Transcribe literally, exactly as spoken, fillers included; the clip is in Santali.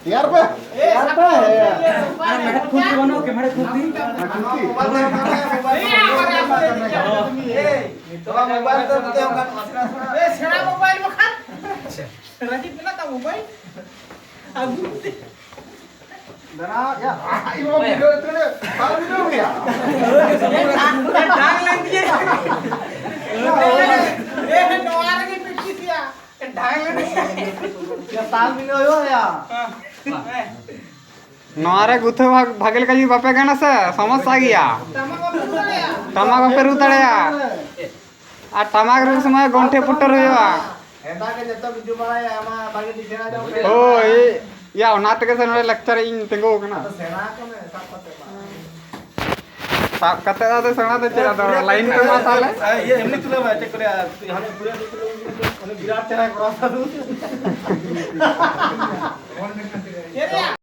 ᱛᱮᱭᱟᱨ ᱯᱮ᱾ ᱛᱮᱭᱟᱨ ᱯᱮ᱾ ᱟᱨ ᱢᱮᱲᱦᱮᱫ ᱠᱷᱩᱱᱴᱤ ᱵᱟᱹᱱᱩᱜᱼᱟ ᱠᱤ? ᱢᱮᱲᱦᱮᱫ ᱠᱷᱩᱱᱴᱤ? ᱠᱷᱩᱱᱴᱤ᱾ ᱱᱚᱣᱟ ᱢᱳᱵᱟᱭᱤᱞ ᱛᱮ ᱩᱛᱮ ᱚᱱᱠᱟ ᱱᱟᱥᱮ ᱱᱟᱥᱮ᱾ ᱮ, ᱥᱮᱬᱟ ᱢᱳᱵᱟᱭᱤᱞ ᱵᱟᱠᱷᱟᱱ᱾ ᱨᱟᱡᱤᱵ ᱢᱮᱱᱟᱜ ᱛᱟᱢ ᱢᱳᱵᱟᱭᱤᱞ? ᱟᱹᱜᱩ ᱛᱮ᱾ ᱫᱟᱬᱟ, ᱭᱟ, ᱤᱧ ᱢᱟ ᱵᱷᱤᱰᱤᱭᱳ ᱩᱛᱟᱹᱨ ᱨᱮ, ᱵᱟᱝ ᱵᱷᱤᱰᱤᱭᱳ ᱜᱮᱭᱟ᱾ ᱰᱟᱝ ᱞᱮᱱ ᱜᱮ᱾ ᱮ, ᱱᱚᱣᱟ ᱨᱮᱜᱮ ᱯᱮᱠᱴᱤᱥ ᱭᱟ᱾ ᱰᱟᱝ ᱞᱮᱱ ᱜᱮ᱾ ᱭᱟ, ᱛᱟᱞ ᱢᱤᱞᱟᱹᱣ ᱦᱩᱭᱩᱜᱼᱟ, ᱭᱟ᱾ ᱱᱚᱣᱟ ᱨᱮ ᱜᱩᱛᱷᱟᱹ ᱵᱷᱟᱜᱽ-, ᱵᱷᱟᱜᱮ ᱞᱮᱠᱟ ᱡᱩᱫᱤ ᱵᱟᱯᱮ ᱜᱟᱱᱟ ᱥᱮ, ᱥᱚᱢᱚᱥᱥᱟ ᱜᱮᱭᱟ᱾ ᱴᱟᱢᱟᱠ ᱵᱟᱯᱮ ᱨᱩ ᱫᱟᱲᱮᱭᱟᱜᱼᱟ᱾ ᱟᱨ ᱴᱟᱢᱟᱠ ᱨᱩ ᱥᱚᱢᱚᱭ ᱜᱚᱱᱴᱷᱮ ᱯᱩᱴᱟᱹᱨ ᱦᱩᱭᱩᱜᱼᱟ᱾ ᱦᱮᱸᱫᱟ ᱜᱮ ᱡᱚᱛᱚ ᱠᱤᱪᱷᱩ ᱵᱟᱲᱟᱭᱟ, ᱟᱢᱟᱜ ᱵᱷᱟᱜᱮ ᱴᱷᱤᱠ ᱥᱮᱬᱟ ᱡᱚᱝ ᱯᱮ᱾ ᱦᱳᱭ, ᱭᱟ, ᱚᱱᱟ ᱛᱮᱜᱮ ᱥᱮ ᱱᱚᱰᱮ ᱞᱮᱠᱪᱟᱨ ᱤᱧ ᱛᱤᱸᱜᱩ ᱟᱠᱟᱱᱟ᱾ ᱟᱫᱚ ᱥᱮᱬᱟ ᱠᱚ ᱢᱮ, ᱥᱟᱵ ᱠᱟᱛᱮ ᱵᱟᱝ᱾ ᱥᱟᱵ ᱠᱟᱛᱮ ᱟᱫᱚ ᱥᱮᱬᱟ ᱫᱚ ᱪᱮᱫ, ᱟᱫᱚ ᱞᱟᱭᱤᱱ ᱯᱮ ᱮᱢᱟ ᱛᱟᱦᱞᱮ᱾ ᱤᱭᱟᱹ, ᱮᱢᱱᱤ ᱛᱩᱞᱟᱹᱣ ᱢᱮ, ᱪᱮᱫ ᱠᱚ ᱞᱟᱹᱭᱟ, ᱦᱟᱱᱮ ᱯᱩᱨᱟᱹ ᱩᱱᱤ ᱵᱤᱨᱟᱴ ᱪᱮᱦᱨᱟᱭ ᱠᱚᱨᱟᱣ ᱠᱟᱫᱟ᱾